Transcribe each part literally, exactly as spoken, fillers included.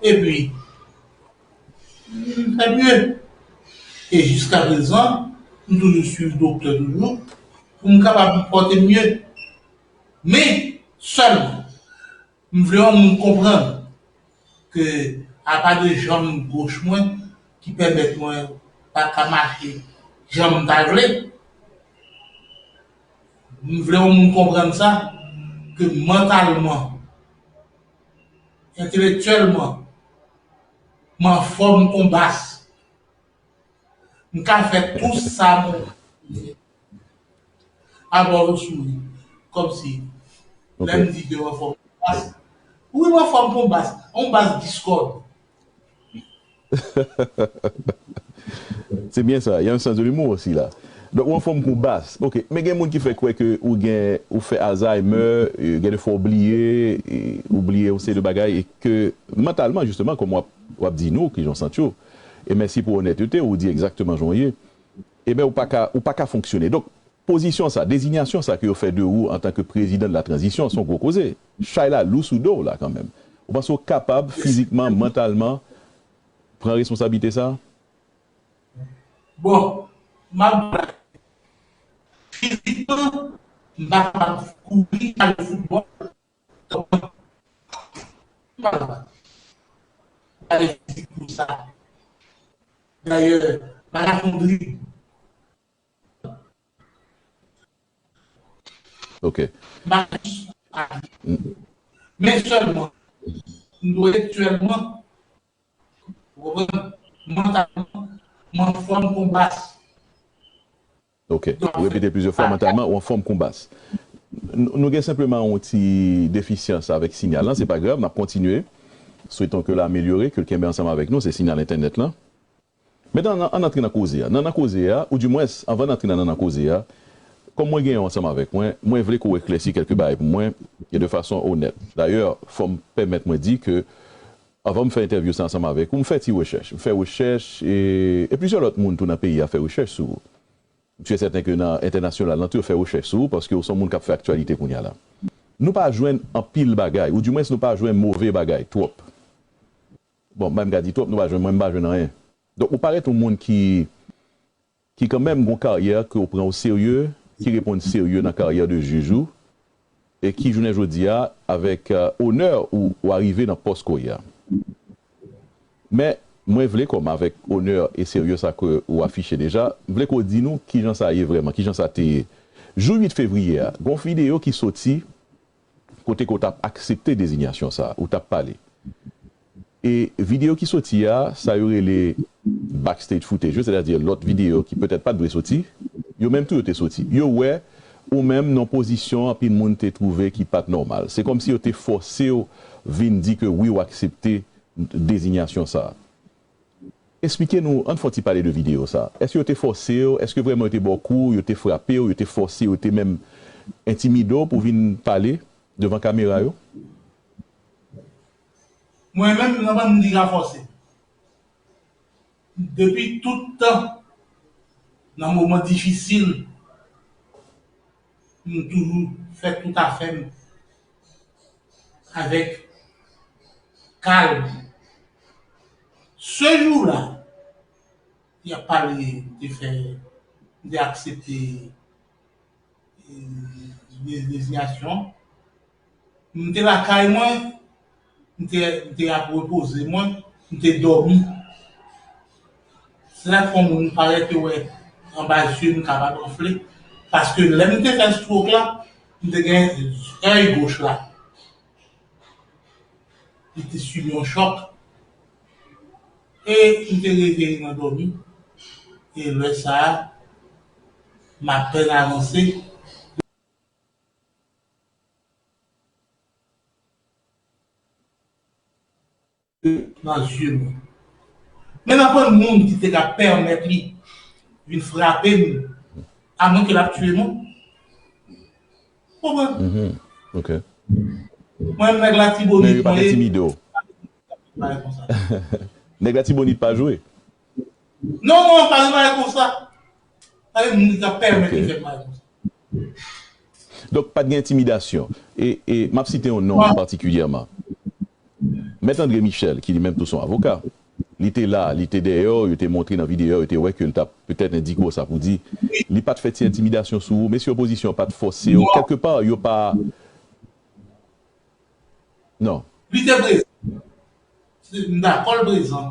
Epi, m fè mye. E jiskaprezan, m toujou swiv doktè toujou, pou m kapab pòte mye. Men, sèlman, m vle yon moun konprann ke apa de janm goch mwen ki pèmèt mwen pa ka mache jan m ta vle. M vle yon moun konprann sa, ke mantalman, entelektyèlman, m anfòm kon bas. M ka fè tou sa mwen vle. Apa w souri. Kòmsi, lè m di ke w anfòm kon bas. Wi, m anfòm kon bas. Yon bas dis kòd. Se byen sa, y a un sens de l'humour aussi là. Donk, ou anfòm kon bas. Ok, men gen moun ki fè kwè ke ou gen, ou fè Alzheimer, gen de fwa ou bliye, ou bliye yon seri de bagay, e ke mantalman, jisteman, kòm w ap, w ap di nou, kijan w santi w, e mèsi pou onètete, ou di egzakteman jan w ye, ebyen, ou pa ka, ou pa ka fonksyone. Donk, pozisyon sa, dezinyasyon sa ke yo fè de ou antanke prezidan de la tranzisyon, se yon gwo koze. Chay la lou sou do w la kanmenm. Ou panse w kapab fizikman, mantalman, pran responsablite sa? Bon, m ap ba fizikman, m pa kapab kouri, al foutbòl. Donk, m pa kapab gade fizik pou sa. Dayè, m pa ka fè yon drib. Ok. M pa ka jis ale. Men sèlman, entelektyèlman, ou konprann, mantalman, m anfòm kon bas. Ok. Ou repete plizyè fwa, mantalman, ou anfòm kon bas. Nou gen senpleman yon ti defisyans avèk sinyal lan, se pa grav, n ap kontinye. Souhaitons que l amelyore, ke l kenbe ansanm avèk nou, se sinyal entènèt lan. Men ann antre nan koze a. Nan nan koze a, oudimwens, anvan n antre nan nan koze a, kòm mwen genyen w ansanm avèk mwen, mwen vle ke w eklèsi kèlke bagay pou mwen, e de fason onèt. Dayè, fò m pèmèt mwen di ke, anvan m fè entèvyou sa ansanm avèk ou, m fè ti rechèch. M fè rechèch, e, e plizyè lòt moun tou nan peyi a fè rechèch sou ou. M si e sèten ke nan entènasyonal lan tou, yo fè rechèch sou ou, paske w se yon moun k ap fè aktyalite kounye a la. Nou pa jwenn anpil bagay, oudimwens nou pa jwenn move bagay twòp. Bon, m pa menm ka di twòp, nou pa jwenn, mwen m pa jwenn anyen. Donk, ou parèt yon moun ki, ki kanmenm gen yon karyè ke w pran o serye, ki reponn serye nan karyè de jij ou, e ki, jounen jodi a, avèk, e, onè ou, ou arive nan pòs ke w ye a. Men, mwen vle, kòm avèk onè e serye sa ke ou afiche deja, m vle ke w di nou kijan sa ye vrèman, kijan sa te ye. Jou uit fevriye a, gen yon videyo ki soti kote ke w t ap aksepte dezinyasyon sa, ou t ap pale. E videyo ki soti a, sa yo rele backstage footage yo, sètadi lòt videyo ki petèt pa t dwe soti, yo menm tou yo te soti. Yo wè ou menm nan yon pozisyon anpil moun te twouve ki pa t nòmal. Se kòmsi yo te fòse w vin di ke wi, w aksepte dezinyasyon sa a. Esplike nou, ann fè yon ti pale de videyo sa a. Èske yo te fòse w? Èske vrèman yo te ba w kou, yo te frape w, yo te fòse w, yo te menm entimide w pou w vin pale devan kamera yo? Mwen menm, nan pa m di ka fòse. Depi tout tan, nan moman difisil, m toujou fè tout afè m avèk kalm. Se jou la, y ap pale, m te fè, m te aksepte, e, de-, dezinyasyon. M te lakay mwen, m te, m te ap repoze mwen, m te dòmi. Se sa k fè yon moun parèt yo wè anba zye m kapab anfle. Paske lè m te fè stroke la, m te gen zèy goch la. Li te sibi yon chòk. E m te reveye nan dòmi. E lè sa a, m apèn avanse. Nan zye mwen. Men nan pwen moun ki te ka pèmèt li vin frape m, amwen ke l ap tiye m. Konprann? Ok. Mwen, nèg Latibonit mwen ye. Nèg Latibonit pa jwe. Non, non, pa gen bagay konsa. Pa gen moun ki ka pèmèt li fè bagay konsa. Donk, pa t gen entimidasyon. E, e m ap site yon non patikilyèman. Mèt André Michel, ki li menm tou se yon avoka, li te la, li te dèyè w, yo te montre nan videyo, yo te wè ke l t ap petèt endike w sa pou di, li pa t fè ti entimidasyon sou ou, mesye opozisyon pa t fòse w, kèlkepa, yo pa. Non. Li te prezan. M dakò l prezan.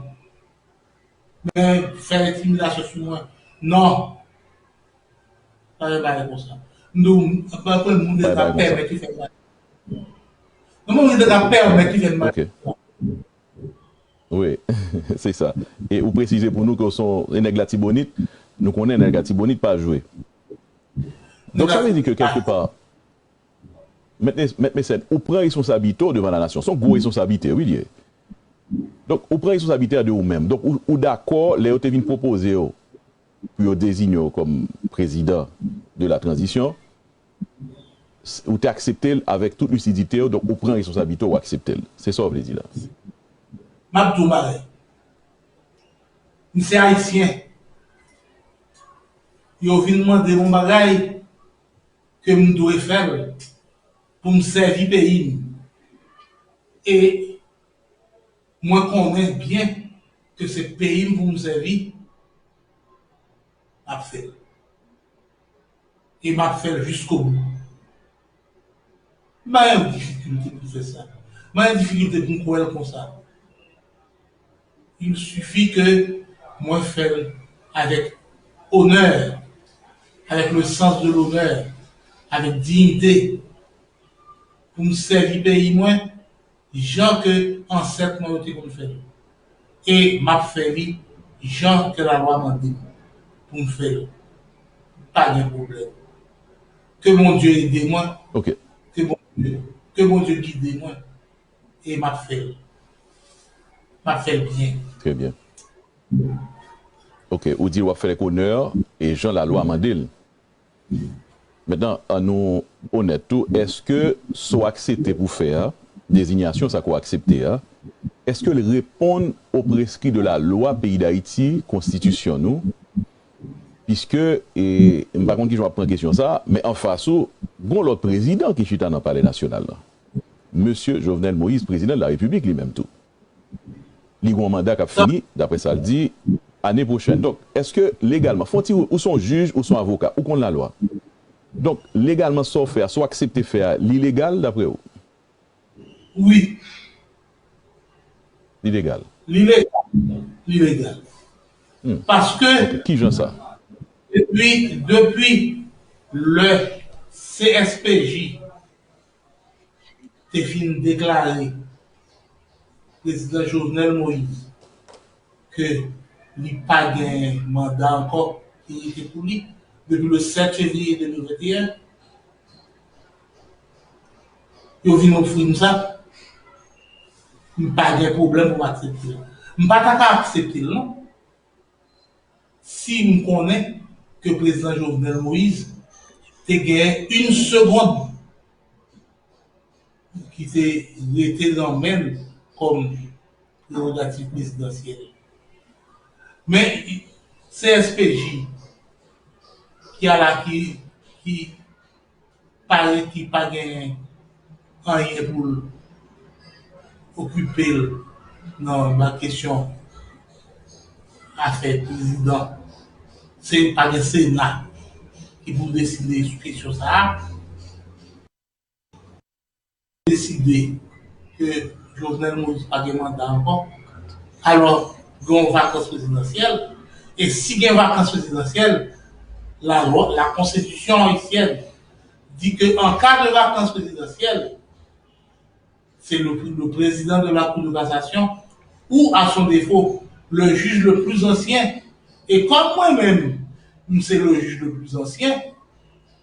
Men fè entimidasyon sou mwen. Non. Pa gen bagay konsa. M di w, anpil moun te ka pèmèt li fè mal. Non, moun te ka pèmèt li fè mal. Ok. Wi, se sa. E ou presize pou nou ke w se yon nèg Latibonit, nou konnen nèg Latibonit pa jwe. Donk sa vle di ke kèlkepa, Mèt Mesèn, ou pran responsablite w devan lanasyon. Se yon gwo responsablite, wi, li ye. Donk, ou pran responsablite a de ou menm. Donk, ou, ou dakò lè yo te vin pwopoze w pou yo deziye w kòm prezidan de la tranzisyon, ou te aksepte l avèk tout lisidite w, donk ou pran responsablite w, ou aksepte l. Se sa w vle di la. M ap di w bagay. M se Ayisyen. Yo vin mande m yon bagay ke m dwe fè l pou m sèvi peyi m. E mwen konnen byen ke se peyi m pou m sèvi, m ap fè l. E m ap fè l jiskobou. M pa gen difikilte pou m fè sa. M pa gen difikilte pou m kwè l konsa. Il suffit ke mwen fè l avèk onè, avèk le sens de l'honneur, avèk diyite, pou m sèvi peyi mwen jan ke ansèt mwen yo te konn fè l. E m ap fè li jan ke lalwa mande m pou m fè l. Pa gen pwoblèm. Ke Bondye ede mwen. Ok. Ke Bondye, ke Bondye gide mwen. E m ap fè l. M ap fè l byen. Trè byen. Ok, ou di w ap fè l ak onè e jan lalwa mande l. Mentnan, an nou onèt tou, èske sa w aksepte pou fè a, dezinyasyon sa ke w aksepte a, èske l reponn o preskri de la lwa peyi Dayiti, konstitisyon nou? Piske, e, m pa konn kijan w ap pran kesyon sa a, men anfas ou, gon lòt prezidan ki chita nan Palè Nasyonal la. Mesye Jovenel Moïse, prezidan de la Repiblik li menm tou. Li gon manda k ap fini, daprè sa l di, ane pwochèn. Donk, èske legalman, fò w ti, ou se yon jij, ou se yon avoka, ou konn lalwa. Donk, legalman, sa w fè a, sa w aksepte fè a, li legal daprè ou? Wi. Li legal. Li legal. Li legal. Paske Kijan sa? Depi, depi lè C S P J te fin deklare prezidan Jovenel Moïse ke li pa gen manda ankò ki rete pou li depi le sèt fevriye de mil venteyen, yo vin ofri m sa. M pa gen pwoblèm pou m aksepte l. M pa ta ka aksepte l non. Si m konnen ke prezidan Jovenel Moïse te gen yon segonn ki te rete nan men l kòm prerogativ prezidansyèl. Men C S P J ki ala ki, ki parèt ki pa gen anyen pou l okipe l nan la kesyon afè prezidan. Se pa gen Sena ki pou deside sou kesyon sa a. Deside ke Jovenel Moïse pa gen manda ankò. Alò, gen yon vakans prezidansyèl. E si gen vakans prezidansyèl, la lwa, la konstitisyon ayisyèn di ke an ka de vakans prezidansyèl, se le, le président de la Cour de cassation ou, à son défaut, le juge le plus ancien. E kòm mwen menm, m se le juge le plus ancien,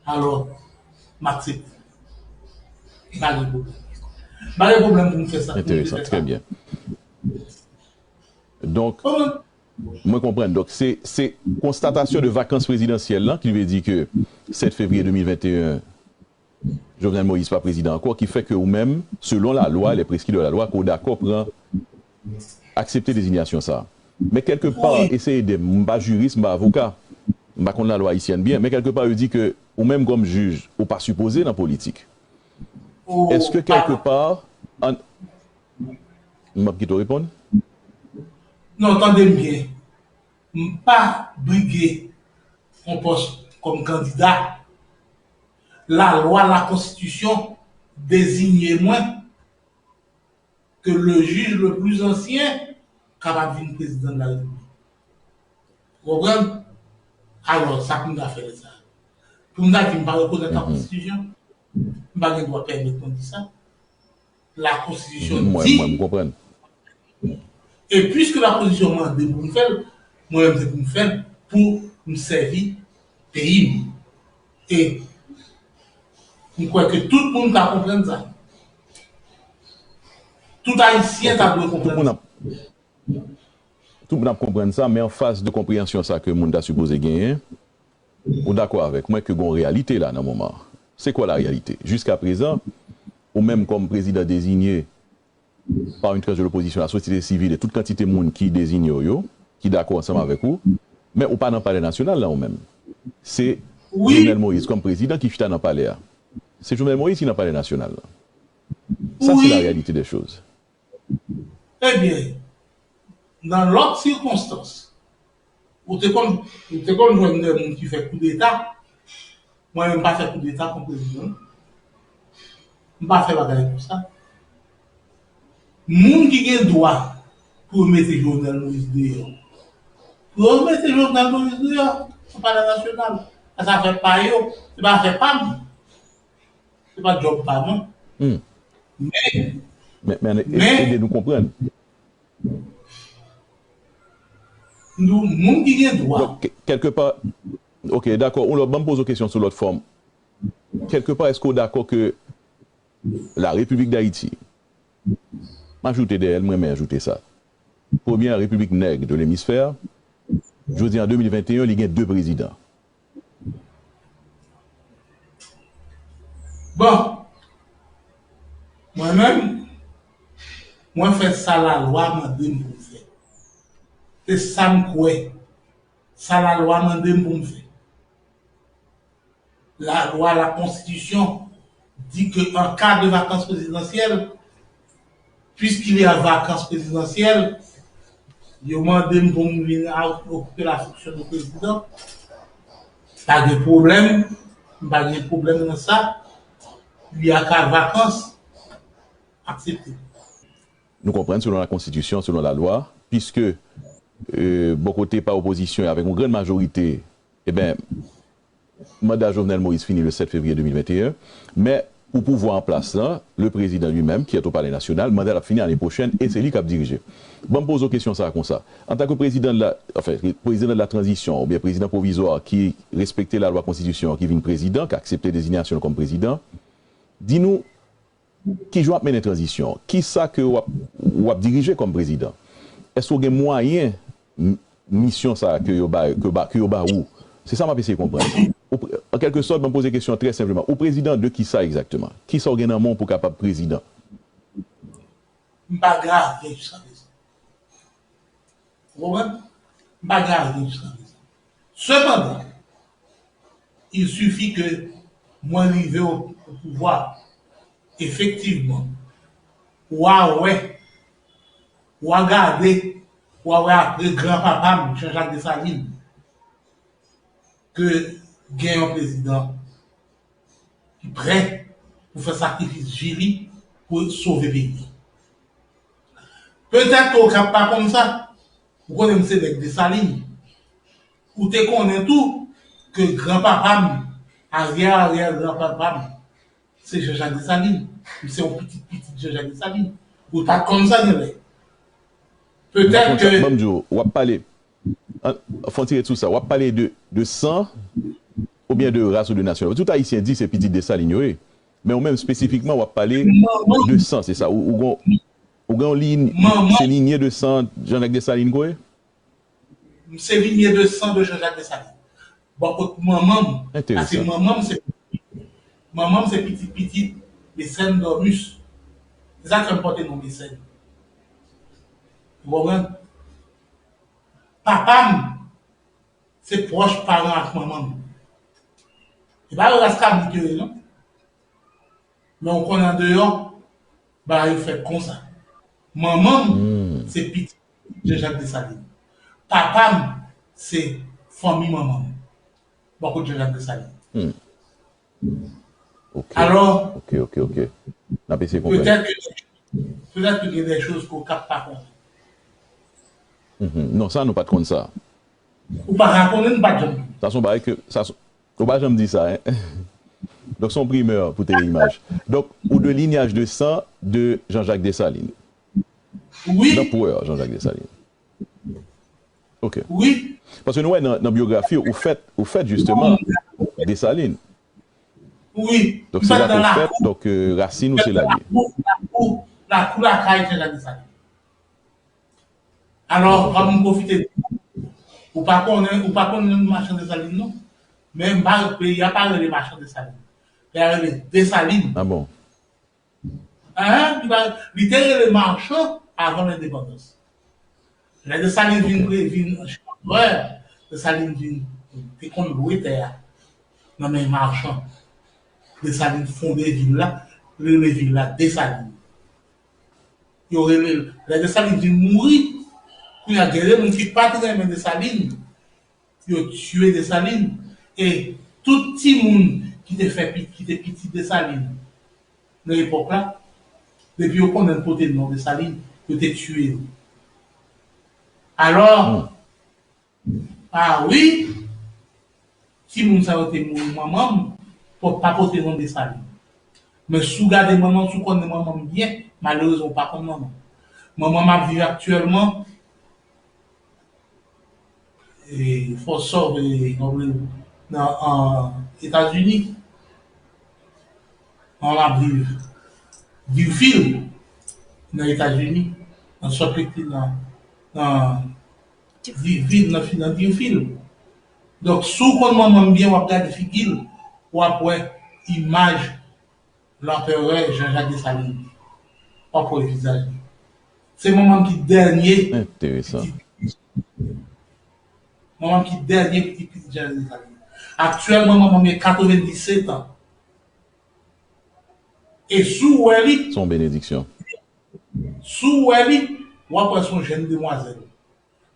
alò, m aksepte. Pa gen pwoblèm. Pa gen pwoblèm pou m fè sa. Enteresan, trè byen. Donk, mwen konprann. Donk, se, se konstatasyon de vakans prezidansyèl lan ki vle di ke sèt fevriye de mil venteyen, Jovenel Moïse pa prezidan ankò, ki fè ke ou menm, selon lalwa, les prescrits de la loi, ke w dakò pran, aksepte dezinyasyon sa a. Men kèlkepa, eseye ede m, m pa jiris, m pa avoka, m pa konn lalwa ayisyèn byen, men kèlkepa, yo di ke ou menm kòm jij, ou pa sipoze nan politik. Èske kèlkepa, an, M ap kite w reponn. Non, tande m byen. M pa brige yon pòs kòm kandida. Lalwa, lakonstitisyon deziye mwen ke le juge le plus ancien kapab vin prezidan de la repiblik. Ou konprann? Alò, sa pou m ta fè lè sa? Pou m ta di m pa rekonèt lakonstitisyon? M pa gen dwa pèmèt mwen di sa. Lakonstitisyon di. Mwen, mwen, m konprann. E piske lakonstitisyon mande pou m fè l, mwen menm se pou m fè l pou m sèvi peyi m. E m kwè ke tout moun ka konprann sa. Tout Ayisyen ta dwe konprann sa. Tout moun ap konprann sa, men anfas de konpreyansyon sa ke moun ta sipoze genyen, ou dakò avèk mwen ke gon reyalite la nan moman an. C'est quoi la réalité? Jiska prezan, ou menm kòm prezidan deziye pa une tranche de l'opposition, la société civile e tout kantite moun ki deziye w yo, ki dakò ansanm avèk ou, men ou pa nan palè nasyonal la ou menm. Se Jovenel Moïse kòm prezidan ki chita nan palè a. Se Jovenel Moïse ki nan palè nasyonal la. Sa se la réalité des choses. Ebyen, nan lòt sikonstans, ou te konn, ou te konn jwenn de moun ki fè koudeta. Mwen menm, m pa fè koudeta kont prezidan. M pa fè bagay konsa. Moun ki gen dwa pou yo mete Jovenel Moïse deyò, pou yo mete Jovenel Moïse deyò nan palè nasyonal. Sa se afè pa yo, se pa afè pa m. Se pa djòb pa mwen. Men, men, men, ede nou konprann. Nou, moun ki gen dwa. Donk, kèlkepa, ok, dakò, ou lòt, ban m poze w kesyon sou lòt fòm. Kèlkepa, èske w dakò ke la République d'Haïti, m ajoute dèyè l, mwen renmen ajoute sa. Premyè repiblik nèg de lemisfè, jodi an de mil venteyen, li gen de prezidan. Bon, mwen menm, mwen fè sa lalwa mande m pou m fè. Se sa m kwè. Sa lalwa mande m pou m fè. Lalwa, lakonstitisyon di ke an ka de vakans prezidansyèl, puisqu'il y a vakans prezidansyèl, yo mande m pou m vin a- okipe la fonksyon de prezidan. Pa gen pwoblèm, m pa gen pwoblèm nan sa. Il y a ka vakans, aksepte. Nou konprann, selon lakonstitisyon, selon lalwa, piske, euh, bò kote pa opozisyon an, avèk yon grann majorite, e ben, manda Jovenel Moïse fini le sept février deux mille vingt et un, men pou pouvwa an plas lan, le président lui-même, qui est au Palais National, manda l ap fini ane pwochèn e se li k ap dirije. Ban m poze w kesyon sa a konsa. Antanke prezidan de la, anfen, prezidan de la tranzisyon oubyen prezidan pwovizwa ki respekte lalwa, konstitisyon an, ki vin prezidan, ki aksepte dezinyasyon l kòm prezidan, di nou, kijan w ap mennen tranzisyon? Kisa ke w ap, w ap dirije kòm prezidan? Èske w gen mwayen m- misyon sa a ke yo ba, ke ba, ke yo ba ou? Se sa m ap eseye konprann. Ou pre- an kèlke sòt, mwen poze kesyon an trè senpleman. Ou prezidan de kisa egzakteman? Kisa w gen nan men w pou w kapab prezidan? M pa gen ayen jiska prezan. Ou konprann? M pa gen ayen jiska prezan. Sepandan, il suffit ke mwen rive o, o pouvwa, efektivman, w a wè, w a gade, w a wè apre granpapa m, Jean-Jacques Dessalines, ke gen yon prezidan ki prè pou fè sakrifis vi li pou sove peyi a. Petèt ke w ka pa konn sa, ou konnen m se nèg Desalin, ou te konnen tou ke granpapa m, aryè aryè granpapa m, se Jean-Jacques Dessalines. M se yon pitit pitit Jean-Jacques Dessalines. Ou ta konn sa genlè. Petèt ke. Ban m di w, w ap pale. An, fè yon ti ret sou sa. W ap pale de, de san oubyen de ras ou de nasyon? Tout Ayisyen di se pitit Desalin yo ye. Men ou menm espesifikman, w ap pale de san, se sa? Ou, ou gon, ou gon liy, se linye de san Jean-Jacques Dessalines ke w ye? M se linye de san de Jean-Jacques Dessalines. Bò kot manman m, paske manman m se, manman m se pitit pitit Mecène Dormus. Se sa k fè m pote non Mecène. Ou konprann? Papa m se pwòch paran ak manman m. E pa yon ras kabrit yo ye, non. Men ou konnen andeyò, bagay yo fèt konsa. Manman m, hmm, se pitit Jean-Jacques Dessalines. Papa m, se fanmi manman m. Bò kot Jean-Jacques Dessalines. Hmm. Ok. Alò, ok, ok, ok. N ap eseye konprann. Petèt ke, petèt ke gen de choz ke w ka pa konnen. Mhm. Non, sa nou pa t konn sa. Ou pa ka konnen, nou pa t janm. Sa se yon bagay ke, sa se, ou pa janm di sa, hein. Donk, se yon primè pou Tele Imaj. Donk, ou de lignage de sang de Jean-Jacques Dessalines. Wi. Nan pwè Jean-Jacques Dessalines. Ok. Wi. Paske nou wè nan, nan byografi ou fèt, ou fèt jisteman Desalin. Wi. Donk se la ke ou fèt, donk, euh, rasin ou se la l ye. Lakou, lakou, lakou lakay Jean-Jacques Desalin. Alò, kòm m pwofite di, ou pa konnen, ou pa konnen machann Desalin non. Men m pa, peyi a pa rele machann Desalin. Peyi a rele Desalin. Ah bon? Hein? Li pa, li te rele machann avan lendepandans. Lè Desalin vin, ok, pre-, vin chanprè, Desalin vin, te konn lwe tè a nan men machann. Desalin fonde vil la, rele vil la Desalin. Yo rele l, lè Desalin vin mouri, kounye a gen de moun ki pa t renmen Desalin, yo tiye Desalin, e tout timoun ki te fè pi-, ki te pitit Desalin nan epòk la, depi yo konnen l pote non Desalin, yo te tiye yo. Alò, hmm, ah wi, timoun sa yo te mouri, manman m po-, pa pote non Desalin. Men si w gade manman m, si w konnen manman m byen, malerezman w pa konn manman m. Manman m ap viv aktyèlman e, Fort Sumter, e, nan, an Etazini. An ap viv Deerfield, nan Etazini, nan Salt Lake, nan, nan Deerfield, nan, nan Deerfield. Donk, si w konn manman m byen, w ap gade figi l, w ap wè imaj Lanperè Jean-Jacques Dessalines. W ap wè vizaj li. Se manman m ki dènye. Enteresan. Pitit. Manman m ki dènye pitit, pitit Jean-Jacques Dessalines. Aktyèlman, manman m gen katrevenndisèt an. E si w wè li, se yon benediksyon. Si w wè li, w ap wè se yon jèn demwazèl.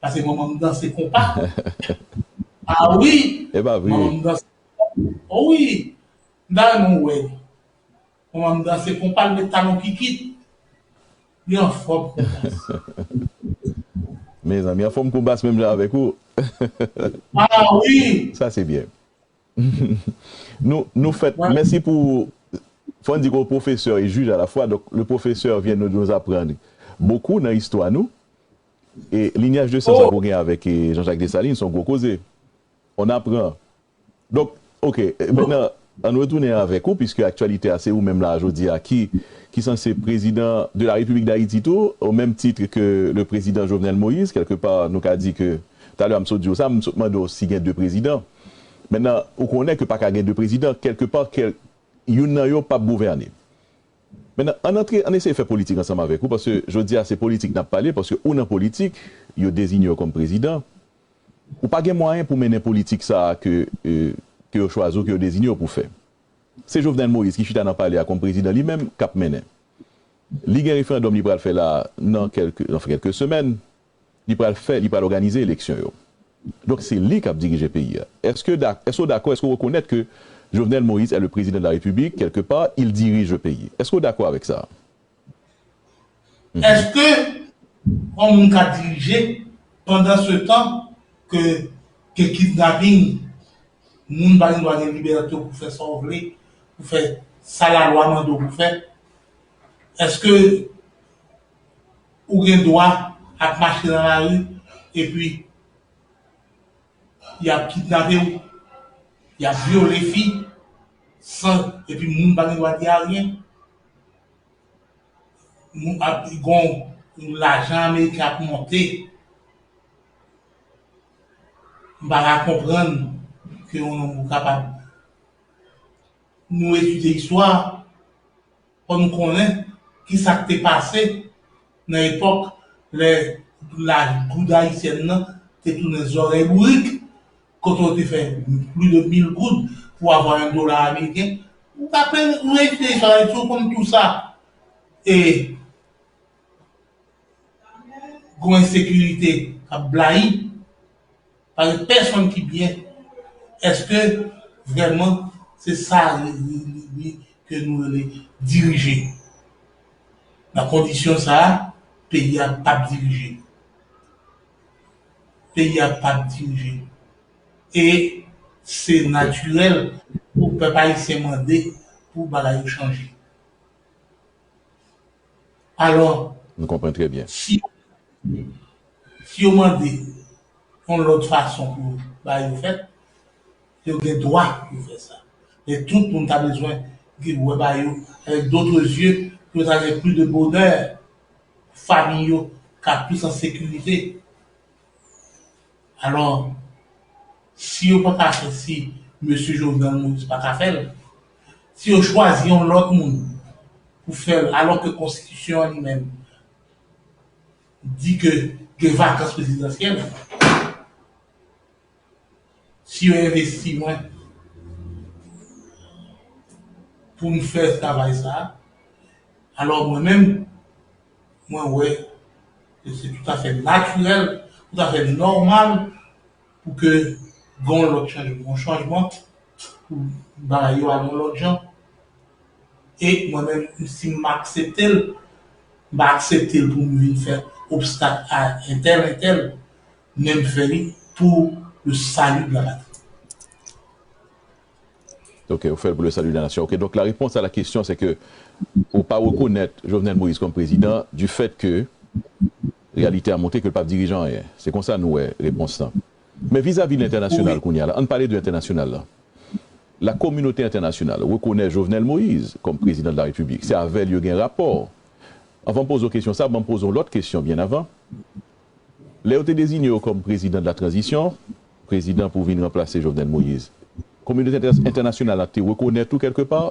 Paske manman m danse konpa. Ah wi! E pa vre. Manman m danse konpa. Oh wi! M ta renmen w wè. Manman m danse konpa, l met talon kikit. Li anfòm kou bas. Mezanmi, anfòm kou bas menm jan avèk ou. Ah wi! Sa se byen. Nou, nou fèt, mèsi pou, fò n di ke w pwofesè e jij alafwa, donk le professeur vient nous, nous apprendre beaucoup nan istwa nou. E linyaj de san sa ke w gen avèk, e, Jean-Jacques Dessalines, se yon gwo koze. On apprend. Donk, ok, e, mentnan, ann retounen avèk ou, piske aktyalite a se ou menm la jodi a ki, ki sanse prezidan de la République d'Haïti tou, au même titre que le président Jovenel Moïse, kèlkepa, nou ka di ke, talè a m sot di w sa, m sot mande w si gen de prezidan. Mentnan, ou konnen ke pa ka gen de prezidan, kèlkepa, kèl-, youn nan yo p ap gouvène. Mentnan, ann antre, ann eseye fè politik ansanm avèk ou, paske jodi a se politik n ap pale, paske ou nan politik, yo deziye w kòm prezidan. Ou pa gen mwayen pou mennen politik sa a ke, e, ke yo chwazi w, ke yo deziye w pou fè. Se Jovenel Moïse ki chita nan palè a kòm prezidan li menm k ap mennen. Li gen referandòm li pral fè la nan kèlke, nan kèlke semèn. Li pral fè, li pral òganize eleksyon yo. Donk, se li k ap dirije peyi a. Èske da-, èske w dakò, èske w rekonèt ke Jovenel Moïse est le président de la République, quelque part, il dirige le pays? Èske w dakò avèk sa? Mhm. Èske yon moun ka dirije pandan se tan ke, ke kidnaping, moun pa gen dwa gen libète pou fè sa w vle, pou fè sa lalwa mande w pou fè? Èske ou gen dwa ap mache nan lari epi y ap kidnape w, y ap vyole fi, san, epi moun pa gen dwa di ayen? Moun ap, gon lajan ameriken ap monte. M pa ka konprann ke yon nonm ou kapab. Nou etidye istwa, fò nou konnen ki sa k te pase nan epòk lè la goud ayisyèn nan te tounen zòrèy bourik, kote w te fè plis de mil goud pou avwa yon dola ameriken. Ou ka pe-, ou etidye istwa Ayiti, ou konn tou sa. E gon ensekirite k ap blayi, pa gen pèsonn ki byen. Èske vrèman se sa li, li, li, li ke nou rele dirije? Nan kondisyon sa a, peyi a p ap dirije. Peyi a p ap dirije. E se natirèl pou pèp ayisyen mande pou bagay yo chanje. Alò, Nou konprann trè byen. si, si yo mande yon lòt fason pou bagay yo fèt, yo gen dwa pou yo fè sa. Men tout moun ta bezwen gen wè bagay yo avèk dotre zye, pou yo ta gen plis de bonè, fanmi yo ka plis an sekirite. Alò, si yo pa ka fè, si mesye Jovenel Moïse pa ka fè l, si yo chwazi yon lòt moun pou fè l, alò ke konstitisyon an li menm di ke gen vakans prezidansyèl, si yo envesti mwen pou m fè travay sa a, alò mwen menm, mwen wè ke se toutafè natirèl, toutafè nòmal pou ke gon lòt chanjman, yon chanjman, pou bagay yo al yon lòt jan. E mwen menm, si m aksepte l, m pa aksepte l pou m vin fè obstak a entèl, entèl, men m fè li pour le salut de la patrie. Ok, ou fè l pour le salut de la nation. Ok, donc la réponse à la question, c'est que ou pa rekonèt Jovenel Moïse kòm prezidan du fait que réalité a montré ke l p ap dirije anyen. Se konsa nou wè repons lan. Men vizavi lentènasyonal kounye a la, ann pale de entènasyonal la. La communauté internationale reconnaît Jovenel Moïse comme président de la République. Se avè l yo gen rapò. Anvan m poze w kesyon sa, ban m poze w lòt kesyon byen avan. Lè yo te deziye w kòm prezidan de la tranzisyon, prezidan pou vin ranplase Jovenel Moïse, kominote entè- entènasyonal la te rekonèt ou kèlkepa?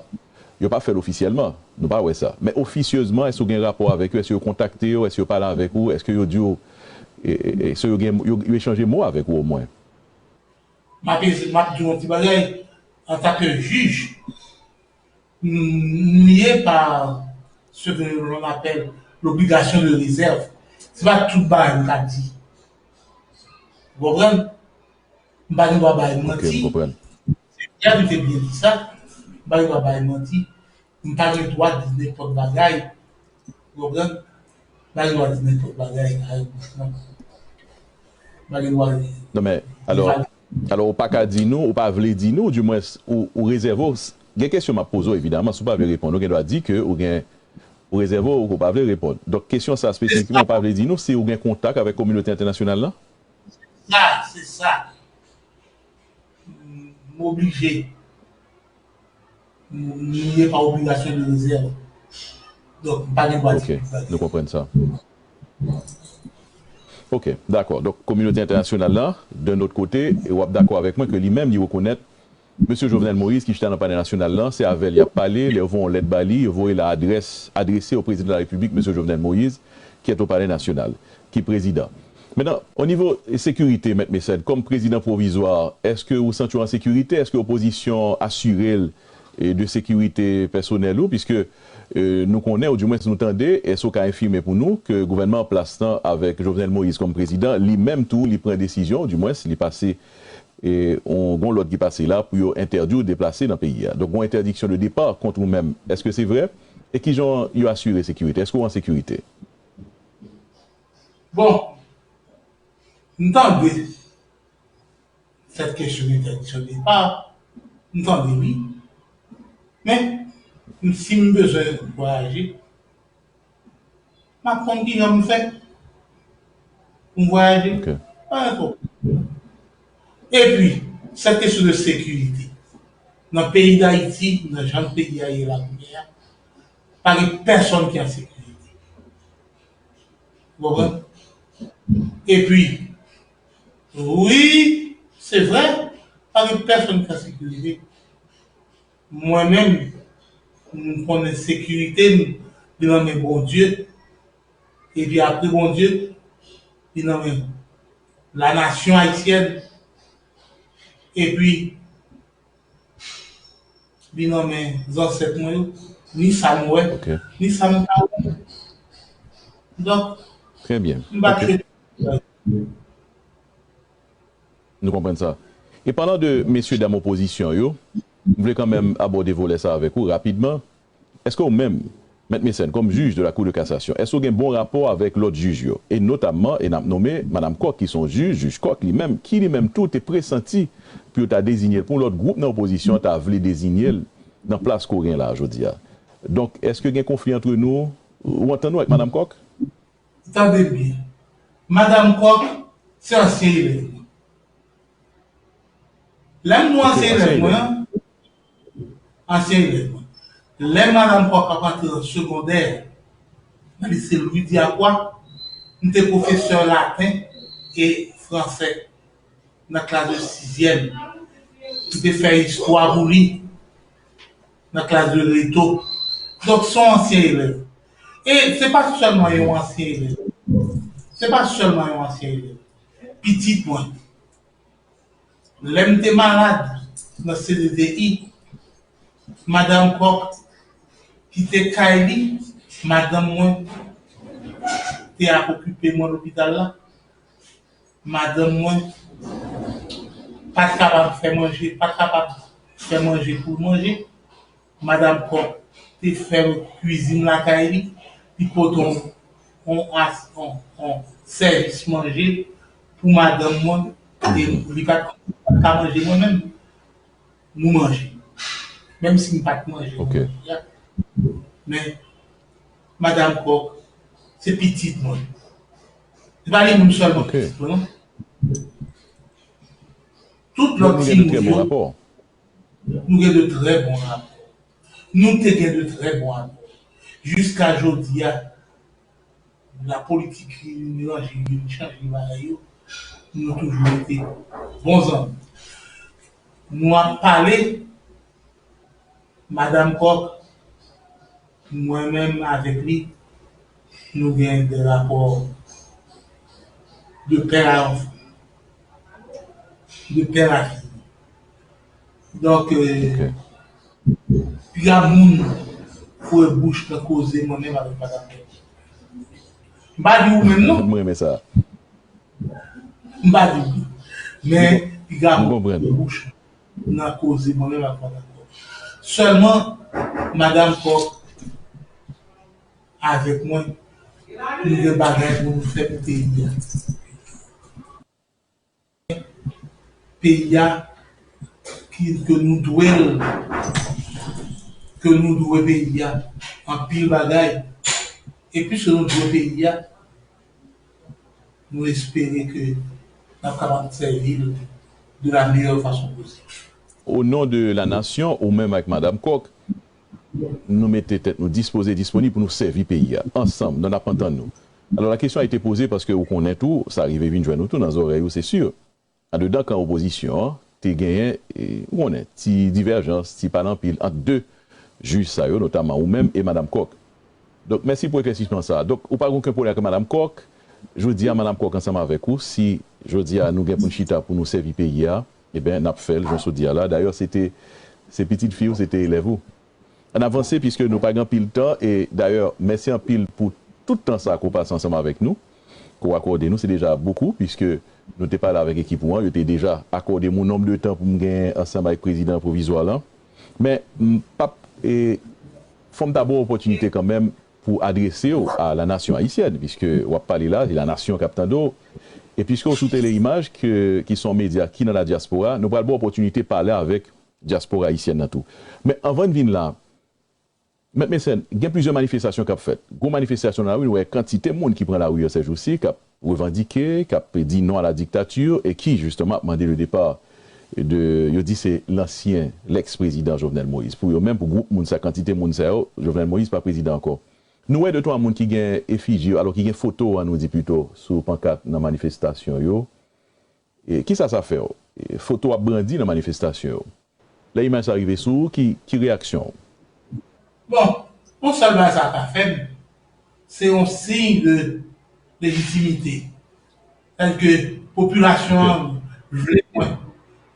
Yo pa fè l ofisyèlman, nou pa wè sa. Men ofisyezman, èske w gen rapò avèk yo? Èske yo kontakte w? Èske yo pale avèk ou? Èske yo di w, e, e, èske yo gen, yo, yo echanje mo avèk ou omwen? M ap, m ap di w yon ti bagay, antanke jij, m, m lye pa ce que l'on appelle l'obligation de réserve. Se pa tout bagay m ka di. Ou konprann? M pa gen dwa bay Ok, manti. m konprann. Se Pierre ki te byen di sa. M pa gen dwa bay manti. M pa gen dwa di nenpòt bagay. Ou konprann? M pa gen dwa di nenpòt bagay avèk bouch mwen. M pa gen dwa. Non, men, alò, alò, ou pa ka di nou, ou pa vle di nou, di mwens, ou, ou rezève w. Gen kesyon m ap poze w, evidaman, si w pa vle reponn, ou gen dwa di ke ou gen, ou rezève w, ou pa vle reponn. Donk, kesyon sa, espesifikman, ou pa vle di nou si ou gen kontak avèk kominote entènasyonal lan? Sa, se sa. M oblije. M, m lye pa obligation de réserve. Donk, m pa gen dwa di Ok, nou konprann sa. Ok, dakò. Donk, kominote entènasyonal la, d'un autre côté, e w ap dakò avèk mwen ke li menm, li rekonèt mesye Jovenel Moïse ki chita nan Palè Nasyonal lan, se avè l y ap pale, lè yo voye yon lèt ba li, yo voye l a adrès, adrese au président de la République, mesye Jovenel Moïse, qui est au Palais National, ki prezidan. Mentnan, o nivo sekirite, Mèt Mesèd, kòm prezidan pwovizwa, èske ou santi w an sekirite? Èske opozisyon asire l, e, de sekirite pèsonèl ou? Piske, e, nou konnen, oudimwens nou tande, èske w ka enfime pou nou ke gouvènman an plas lan avèk Jovenel Moïse kòm prezidan, li menm tou, li pran desizyon, oudimwens, li pase e yon, gon lòd ki pase la pou yo entèdi w deplase nan peyi a. Donk, gon entèdiksyon de depa kont ou menm. Èske se vre? E kijan yo asire sekirite? Èske w an sekirite? Bon, m tande cette question de interdiction de départ, m tande wi. Men, si m bezwen vwayaje, m ap konn kijan m fè pou m vwayaje. Ok. Pa gen pwoblèm. Epi, cette question de sécurité. Nan peyi Dayiti, nan jan peyi a ye la kounye a, pa gen pèsonn ki an sekirite. Ou konprann? Epi, wi, se vre, pa gen pèsonn ki an sekirite. Mwen menm, m konnen sekirite m, li nan men Bondye. Epi apre Bondye, li nan men la nation haïtienne. Epi, li nan men zansèt mwen yo, ni sa m wè, Ok. Ni sa m pa wè. Donk, Trè byen. M pa Ok. Swete. Nou konprann sa. E palan de mesye dam opozisyon yo, m vle kanmenm abòde volè sa avèk ou rapidman. Èske ou menm, Mèt Mecène, kòm jij de la Cour de cassation, èske ou gen bon rapò avèk lòt jij yo? E notamman, e n ap nonmen Madam Kòk, ki se yon jij, jij Kòk li menm, ki li menm tou te presanti pou yo ta deziye l, pou yon lòt gwoup nan opozisyon ta vle deziye l nan plas ke w gen la jodi a. Donk, èske gen konfli antre nou? Ou antann ou ak Madam Kòk? Tande byen. Madanm Kòk, se ansyen elèv mwen. Lè m di w ansyen elèv mwen an, ansyen elèv mwen. Lè Madanm Kòk ap antre nan segondè, nan lise Louis Diacroix, m te pwofesè laten e fransè nan klas de sizyèm. M te fè istwa pou li nan klas de reto. Donk, se yon ansyen elèv. E se pa sèlman yon ansyen elèv. Se pa sèlman yon ansyen elèv. Pitit mwen. Lè m te malad nan C D T I, Madanm Kòk kite kay li, madanm mwen te ap okipe mwen lopital la. Madanm mwen pa t kapab fè manje, pa t kapab fè manje pou l manje. Madanm Kòk te fè kwizin lakay li, li pote yon, yon, as- yon, yon sèvis manje pou madanm mwen, e li pa t ka manje mwen menm. Nou manje. Menm si m pa t manje, nou Ok. manje. Men, Madanm Kòk, se pitit mwen. Se pa li menm sèlman Ok. pitit mwen, non. Tout Donk, lòt nou gen de timoun trè bon yo, rapò. nou gen de trè bon rapò. Nou te gen de trè bon rapò. Jiska jodi a, la politik vin ranje, vin chanje bagay yo, nou toujou rete bon zanmi. Nou ap pale, Madanm Kòk, mwen menm avèk li, nou gen de rapò de pè a anfan, de pè a fi. Donk, euh, Ok. piga moun foure bouch nan koze mwen menm avèk Madanm Kòk. M pa di ou menm non. M renmen sa. M pa di ou. Men, piga M moun konprann. foure bouch nan koze mwen menm avèk Madanm Kòk. Sèlman, Madanm Kòk avèk mwen, nou gen bagay pou nou fè pou peyi a. Peyi a, ki, ke nou dwe l, ke nou dwe peyi a anpil bagay. E piske nou dwe peyi a, nou espere ke n ap kapab sèvi l de la meilleure façon possible. Au nom de la nation, ou menm ak Madanm Kòk, nou mete tèt nou dispoze, disponib pou nou sèvi peyi a. Ansanm, nan n ap antann nou. Alò, la question a été posée paske ou konnen tou, sa rive vin jwenn ou tou nan zòrèy ou, se si. Andedan kan opozisyon an, te genyen, e, ou konnen, ti divèjans, ti pa nan pil ant de jij sa yo, notaman ou menm e Madanm Kòk. Donk, mèsi pou eklèsisman sa a. Donk, ou pa gen okenn pwoblèm ak Madanm Kòk. Jodi a, Madanm Kòk ansanm avèk ou, si jodi a nou gen pou n chita pou nou sèvi peyi a, ebyen, n ap fè l, jan w sot di a la. Dayè, se te, se pitit fi w, se te elèv ou. Ann avanse, piske nou pa gen anpil tan, e dayè, mèsi anpil pou tout tan sa ke w pase ansanm avèk nou, ke w akòde nou, se deja bokou, piske nou te pale avèk ekip ou an, yo te deja akòde m yon nonb de tan pou m genyen ansanm avèk prezidan pwovizwa lan. Men, m p ap, e, fò m ta ba w opòtinite kanmenm pou adrese w a la nation haïtienne, piske w ap pale la, se la nation k ap tande w. E piske w sou Tele Imaj, ke, ki se yon medya ki nan la dyaspora, nou pral ba w opòtinite pale avèk dyaspora ayisyèn nan tou. Men anvan n vin la, Mèt Mecène, gen plizyè manifestasyon k ap fèt. Gwo manifestasyon nan lari, nou wè kantite moun ki pran lari yo sèjousi, k ap revandike, k ap di non à la dictature, e ki, jisteman, ap mande le départ de, yo di se lansyen, lèks prezidan Jovenel Moïse. Pou yo menm, pou gwoup moun sa, kantite moun sa yo, Jovenel Moïse pa prezidan ankò. Nou wè de twa moun ki gen efiji yo, alò ki gen foto an, nou di pito, sou pankat nan manifestasyon yo. E kisa sa fè w? E foto w ap brandi nan manifestasyon yo. Lè imaj sa rive sou ou, ki, ki reyaksyon w? Bon, yon sèl bagay sa ka fè m, se yon siy de lejitimite. Sètadi ke popilasyon an vle mwen,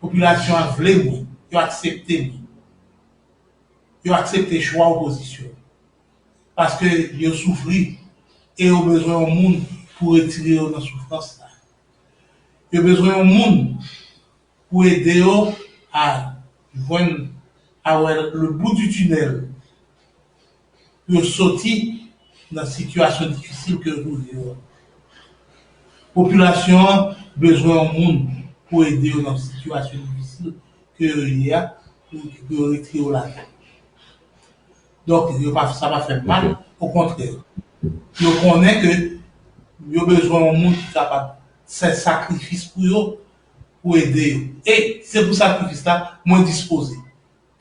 popilasyon an vle mwen, yo aksepte mwen. Yo aksepte chwa opozisyon. Paske yo soufri e yo bezwen yon moun pou retire yo nan soufrans la. Yo bezwen yon moun pou ede yo a jwenn, a wè le bout du tunnel, pou yo soti nan sitiyasyon difisil ke yo twouve yo. Popilasyon an bezwen yon moun pou ede yo nan sitiyasyon difisil ke yo ye a, pou, pou yo retire yo ladan. Donk, yo pa, sa pa fè mal, okontrè. Yo konnen ke yo bezwen yon moun ki kapab fè sakrifis pou yo, pou ede yo. E se pou sakrifis la, mwen dispoze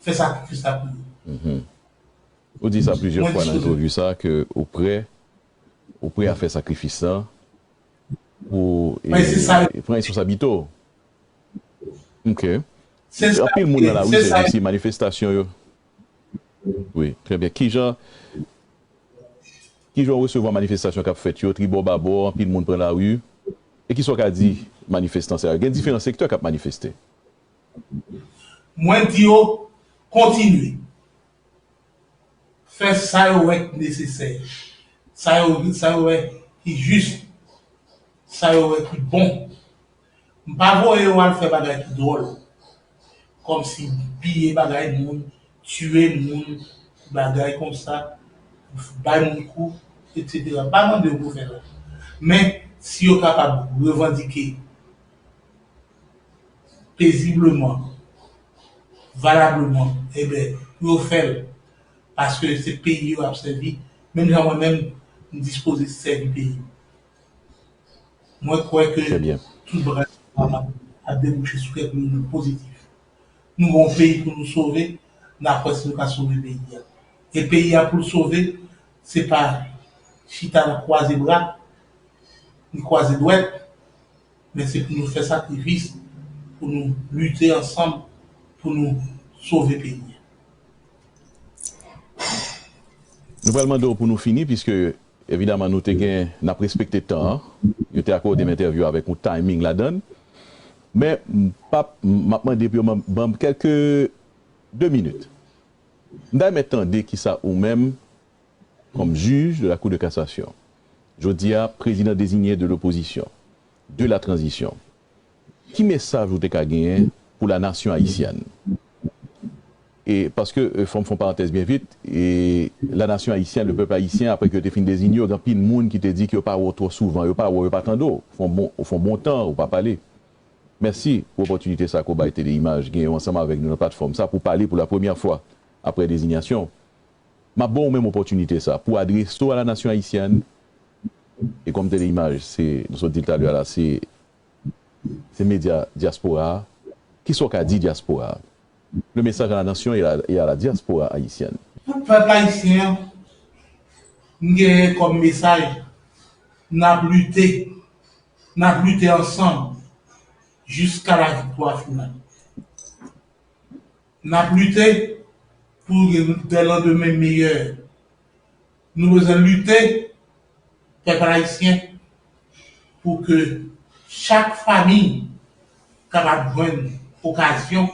fè sakrifis la pou yo. Ou di sa plizyè fwa nan entèvyou sa ke ou prè, ou prè a fè sakrifis la pou e, pran responsablite w. Ok. Anpil moun nan lari, se, se manifestasyon yo. Wi, trè byen. Kijan, kijan w resevwa manifestasyon k ap fèt yo, tribò babò, anpil moun pran lari? E kisa w ka di manifestan sa yo? Gen diferan sektè k ap manifeste. Mwen di yo kontinye fè sa yo wè ki nesesè, sa yo, sa yo wè ki jis, sa yo wè ki bon. M pa voye yo al fè bagay ki dwòl, kòmsi piye bagay moun, tiye moun, bagay konsa, bay moun kou, etsetera. M pa mande yo pou fè sa. Men, si yo kapab revandike pezibleman, valableman, enben, pou yo fè l, paske se peyi yo ap sèvi, menm jan mwen menm, m dispoze sèvi peyi m. Mwen kwè ke tout bagay ap debouche sou kèk moun pozitif. Nou gen yon peyi pou nou sove, n ap wè si nou ka sove peyi a. E peyi a pou l sove, se pa chita nan kwaze bra, ni kwaze dwèt, men se pou nou fè sakrifis, pou nou lite ansanm, pou nou sove peyi a. Nou pral mande w pou nou fini, piske evidaman nou te gen, n ap respekte tan an. Yo te akòde m entèvyou avèk yon timing ladan l. Men m p ap, m ap mande pou yo ban m kèlke de minit. M ta renmen tande kisa ou menm, kòm jij de la Cour de cassation, jodi a prezidan deziye de lopozisyon, de la tranzisyon, ki mesaj ou te ka genyen pou la nasyon ayisyèn? E paske, e, fò m fè yon parantèz byen vit, e la nasyon ayisyèn, le pèp ayisyen, apre ke yo te fin deziye yo, gen anpil moun ki te di ke yo pa wè w twò souvan, yo pa wè w, yo pa tande w, fè yon bon, ou fè yon bon tan, ou pa pale. Mèsi pou opòtinite sa ke w bay Tele Imaj genyen w ansanm avèk nou nan platfòm sa pou pale pou la premyè fwa apre dezinyasyon w. M ap ba w menm opòtinite sa pou adrese w a la nasyon ayisyèn, e kòm Tele Imaj, se, nou sot di l talè a la, se, se medya dyaspora a. Kisa w ka di dyaspora a? Le message à la nation et à, et à la diaspora haïtienne. Pou pèp ayisyen an, m genyen kòm mesaj, n ap lite, n ap lite ansanm jiska la viktwa final. N ap lite pou gen de landemen meyè. Nou bezwen lite, pèp ayisyen, pou ke chak fanmi kapab jwenn okazyon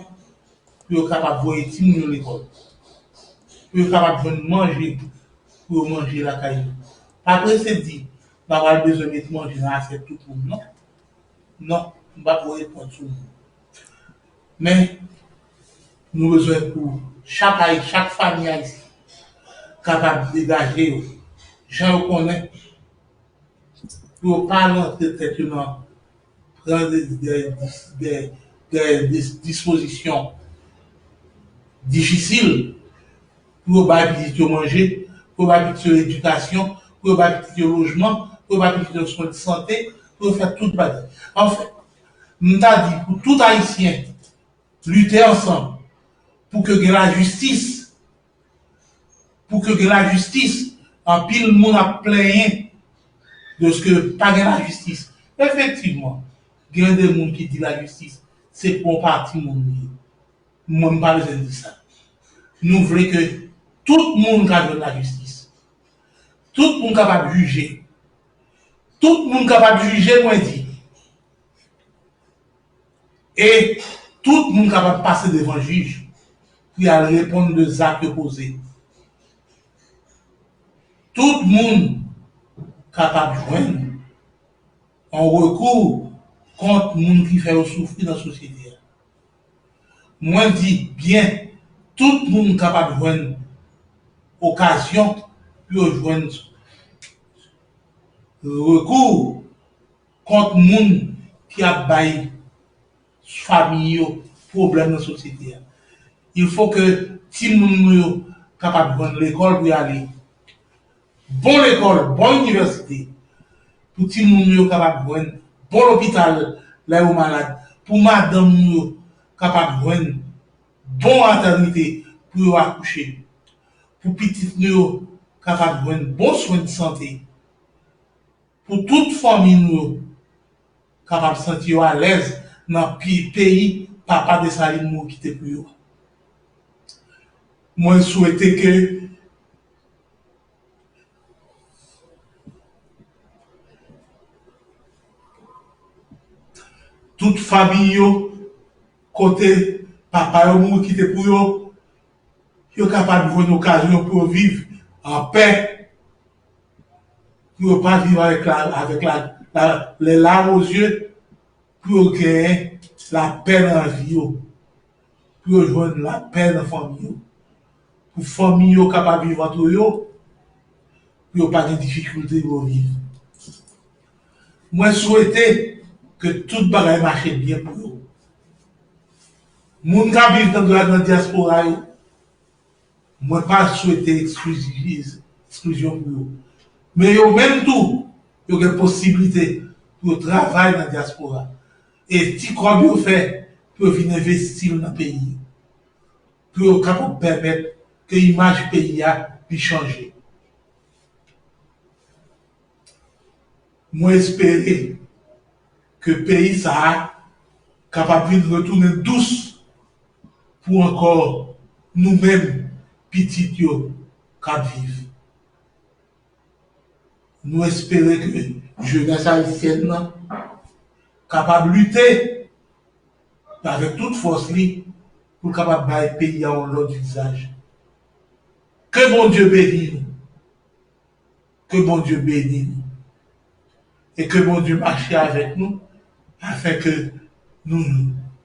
pou yo kapab voye timoun yo lekòl, pou yo kapab jwenn manje pou yo manje lakay yo. Pa prese di, n a pral bezwen met manje nan asyèt tout moun, non. Non, m p ap reponn sou moun. Men, nou bezwen pou chak ayi, chak fanmi ayisyen kapab degaje yo jan yo konnen, pou yo pa rantre tèt yo nan pran de, de, de, de, de dispozisyon difisil, pou yo bay pitit yo manje, pou yo bay pitit yo edikasyon, pou yo bay pitit yo lojman, pou yo bay pitit yo swen de sante, pou yo fè tout bagay. Anfen, m ta di pou tout ayisyen lite ansanm pou ke gen lajistis, pou ke gen lajistis. Anpil moun ap plenyen dèske pa gen lajistis. Efektivman, gen de moun ki di lajistis se pou yon pati moun li ye. Mwen, m pa bezwen di sa. Nou vle ke tout moun ka jwenn lajistis. Tout moun kapab jije. Tout moun kapab jije, mwen di. E tout moun kapab pase devan jij pou y al reponn de zak yo poze. Tout moun kapab jwenn Yon rekou kont moun ki fè yo soufri nan sosyete a. Mwen di byen, tout moun kapab jwenn okazyon pou yo jwenn rekou kont moun ki ap bay fanmi yo pwoblèm nan sosyete a. Il faut que timoun nou yo kapab jwenn lekòl pou y ale. Bon lekòl, bon inivèsite, pou timoun nou yo kapab jwenn bon lopital lè yo malad, pou madanm nou yo kapab jwenn bon matènite pou yo akouche, pou pitit nou yo kapab jwenn bon swen de sante, pou tout fanmi nou yo kapab santi yo alèz nan pi-, peyi papa Desalin mouri kite pou yo. Mwen swete ke tout fanmi yo, kote papa yo mouri kite pou yo, yo kapab jwenn okazyon pou yo viv an pè, pou yo pa viv avèk la, avèk la, la, les larmes aux yeux, pou yo genyen lapè nan vi yo, pou yo jwenn lapè nan fanmi yo, pou fanmi yo kapab viv antre yo, pou yo pa gen difikilte pou yo viv. Mwen swete ke tout bagay mache byen pou yo. Moun k ap viv nan, nan dyaspora yo, mwen pa swete eksklizyon, eksklizyon pou yo. Men yo menm tou, yo gen posiblite pou yo travay nan dyaspora. E ti kòb yo fè, pou yo vin envesti l nan peyi. Pou yo kapab pèmèt ke imaj peyi a li chanje. Mwen espere ke peyi sa a kapab vin retounen dous pou ankò nou menm pitit yo k ap viv. Nou espere ke jenès ayisyèn nan kapab lite avèk tout fòs li pou l kapab bay peyi a yon lòt vizaj. Ke Bondye beni nou. Ke Bondye beni nou. E ke Bondye mache avèk nou, afin ke nou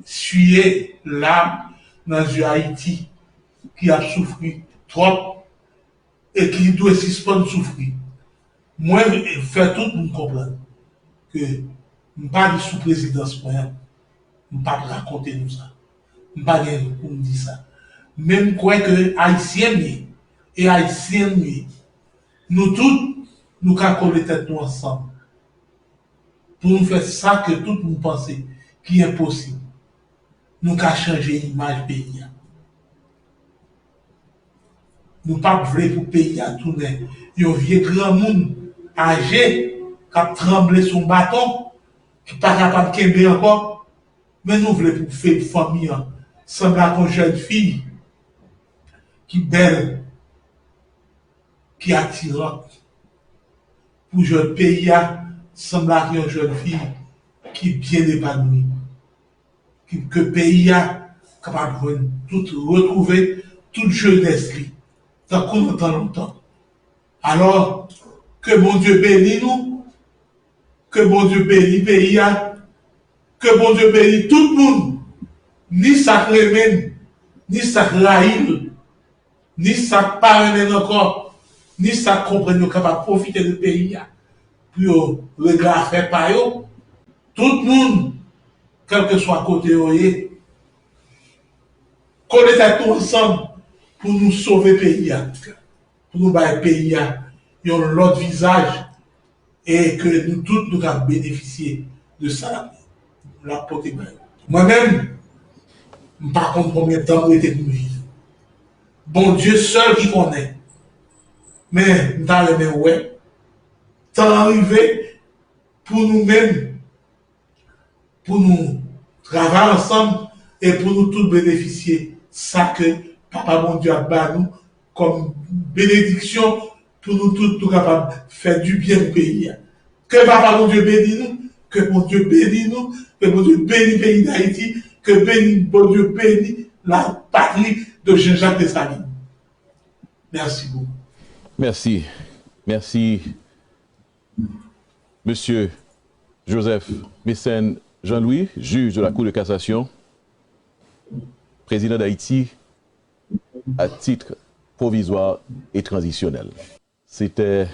siye lam nan zye Ayiti ki ap soufri twòp e ki dwe sispann soufri. Mwen fè tout moun konprann ke m pa di sou prezidans mwen an, m p ap rakonte nou sa. M pa gen pou m di sa. Men m kwè ke Ayisyen m ye, e Ayisyen nou ye. Nou tout, nou ka kole tèt nou ansanm pou nou fè sa ke tout moun panse ki enposib. Nou ka chanje imaj peyi a. Nou p ap vle pou peyi a tounen yon vye granmoun aje k ap tranble sou yon baton, ki pa kapab kenbe ankò. Men nou vle pou fe-, fanmi an sanble ak yon jèn fi ki bèl, ki atiran, pou jèn peyi a sanble ak yon jèn fi ki byen epanouyi. Ki, ke peyi a kapab jwenn tout, retwouve tout jenès li, tankou nan tan lontan. Alò, ke Bondye beni nou, ke Bondye beni peyi a, ke Bondye beni tout moun, ni sa k renmen l, ni sa k rayi l, ni sa k pa renmen l ankò, ni sa k konprann yo kapab pwofite de peyi a pou yo regle afè pa yo. Tout moun, kèlkeswa kote yo ye, kole tèt nou ansanm pou nou sove peyi a, pou nou bay peyi a yon lòt vizaj, e ke nou tout nou ka benefisye de sa l ap pote bay nou. Mwen menm, m pa konn konbyen tan m rete pou m viv. Bondye sèl ki konnen. Men, m ta renmen wè tan an rive pou nou menm, pou nou travay ansanm e pou nou tout benefisye sa ke Papa Bondye ap ba nou kòm benediksyon pou nou tout nou kapab fè dibyen pou peyi a. Ke Papa Bondye beni nou, ke Bondye beni nou, ke Bondye beni peyi Dayiti, ke beni, Bondye beni la patrie de Jean-Jacques Dessalines. Merci beaucoup. Mèsi. Mèsi, mesye Joseph Mécène Jean-Louis, juge de la Cour de cassation, président d'Haïti à titre provisoire et transitionnel. C'était